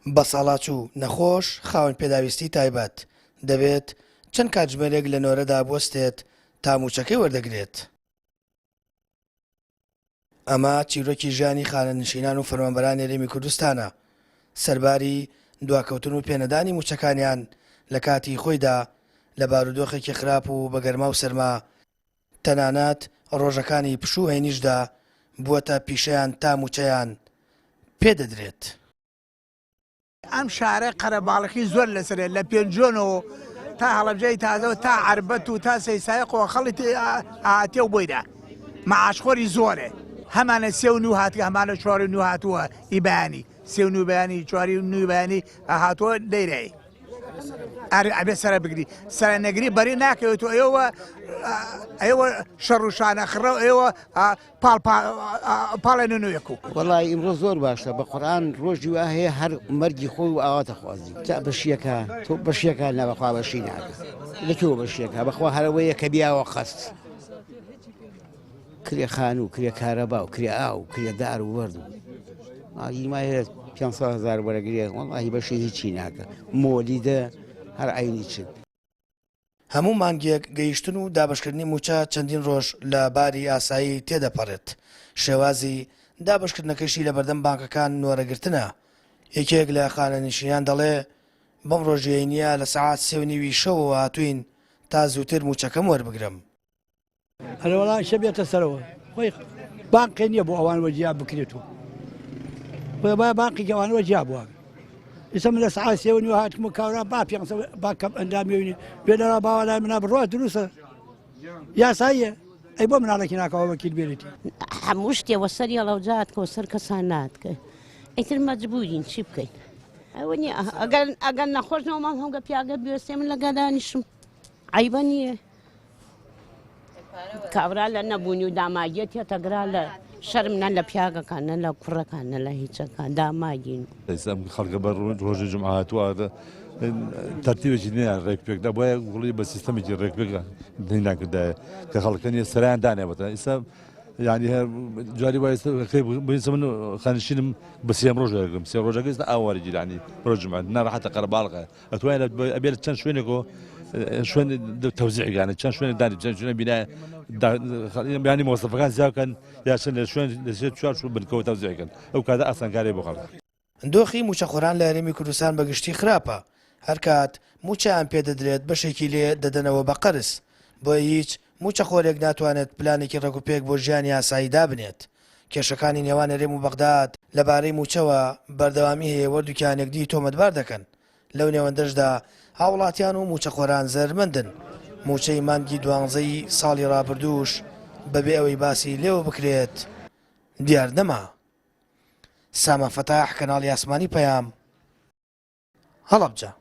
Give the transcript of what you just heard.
بەساڵاچوو، نەخۆش، خاوەن پێداویستی تایبەت، دەبێت چەند کاتژمێرێک لە نۆرەدا بوەستێت تا مووچەکەی وەردەگرێت. ئەمە چیرۆکی ژیانی خانەنشینان و فەرمانبەرانی هەرێمی کوردستانە، سەرباری دواکەوتن و پێنەدانی مووچەکانیان لە کاتی خۆیدا لە بارودۆخێکی خراپ و بە گەرما و سەرما، تەنانەت ڕۆژەکانی پشوو و هەینیشدا بووەتە پیشەیان تا مووچەیان پێدەدرێت. ئەم شارە قەرەباڵخی زۆر لەسەرە لە پێنجۆنەوە تا هەڵەبجەی تازەوە تا عەربەت و تا سەیسایقەوە خەڵی ئاتێ و بۆیرا معاشخۆری زۆرێ هەمانە سێ و نو هاتگە هەمانە چوار و نو هاتووە ئی بەیانی سێ و نو بەیانی چواری و نوی بەیانی هاتووە لەیرای ئەرێ ئەبێ سەرە بگری سەرە نەگری بەری ناکەوێت و ئێوە ئێوە شەڕ و شانە خڕە ئێوە پاڵ پاڵێنە نوێکو. وەڵای ئیمڕۆ زۆر باشە بە قورئان ڕۆژی وا هەیە هەر مەرگی خۆی و ئاواتە خوازی جا بەشیەکە تۆ بەشیەکە نا بەخوا بەشی ناکە لە کوێوە بەشیەکە بەخوا هەرەوەیە کە بیاوە قەست کرێ خانوو کرێ کارەبا و کرێ ئاو و کرێ دار و وەرد و ئاگی ما هەیە 500 هزار وەرەگرێ وەڵاهی بەشی هیچی ناکە مۆلیدە هەر عەینی چن. هەموو مانگێک گەیشتن و دابەشکردنی مووچە چەندین ڕۆژ لە باری ئاسایی تێدەپەڕێت، شێوازی دابەشکردنەکەشی لەبەردەم بانکەکان نۆرەگرتنە، یەکێک لە خانەنشینان دەڵێ، بەم ڕۆژی هەینییە لە سەعات سێ و نیوی شەوەوە هاتووین تا زووتر مووچەکەم وەربگرم. ئەرێ وەڵا ئیشە بێتە سەرەوە خۆی بانقێ نییە بۆ ئەوان وەجیا بکرێت و خۆی با بانقێکی ئەوان وەجیا بووە ئیسە من لە سەعات سێ و نیوە هاتم و کاورا با پێ با کەم ئەندامی بێ لەرا باوە لای منا بڕوا دروستە یاساییە ئەی بۆ مناڵێکی ناکەوە وەکیل بێنێتی هەموو شتێ وەسەر یەڵەوجات کە سەر کەسان ناتکە ئیتر مەجبورین چی بکەین ئەوە نییە ئەگەر ئەگەر نەخۆش نەوەمام هەنگە پیاگە بێسێ من لەگە دانیشم عیبە نییە کابرا لە نەبوونی و داماگیە تێتەگرا لە شەرم نە لە پیاگەکان نە لە کوڕەکان نە لە هیچەکان داماگین. ئێستا ئەم خەڵکە بە ڕۆژی جومعە هاتووە تەرتیبێکی نییە ڕێک پێک دەبوایە گوڵی بە سیستەمێکی ڕێک پێک هینان کردایە کە خەڵکە نیە سەریان دانێ بەتە ئێستا یعنی هەر جاری وای ئێستا من خانشینم بە سێم ڕۆژ وەرگرم سێ ڕۆژەکە ئێستا ئاواری گیرانی ڕۆژ جومعە ناڕەحەتە قەرەباڵغە ئەتوانێت ئەبێت چەند شوێنێک و شوێن تەوزیعگانە چەند شوێن دانی چەند شوێن بینا بیانی مۆسەفەکان زیاکەن یا چەند لە شوێن لەسێ چوار شو بنکەوە تەوزیعکەن ئەو کاتە ئاسانکاری بۆ خەڵک. دۆخی مووچەخۆران لە هەرێمی کوردستان بە گشتی خراپە، هەرکات مووچەیان پێدەدرێت بەشێکی لێ دەدەنەوە بە قەرز، بۆیە هیچ مووچەخۆرێک ناتوانێت پلانێکی ڕێکوپێک بۆ ژیانی ئاسایی دابنێت. کێشەکانی نێوان هەرێم و بەغداد لەبارەی مووچەوە بەردەوامی هەیە و هەردووکیان یەکدی تۆمەتبار دەکەن. لەو نێوەندەشدا هاوڵاتیان و مووچەخۆران زەرەرمەندن. مووچەی مانگی دوانزەی ساڵی ڕابردووش بەبێ ئەوەی باسی لێوە بکرێت دیار نەما. سامان فەتاح، کەناڵی ئاسمانی پەیام، هەڵەبجە.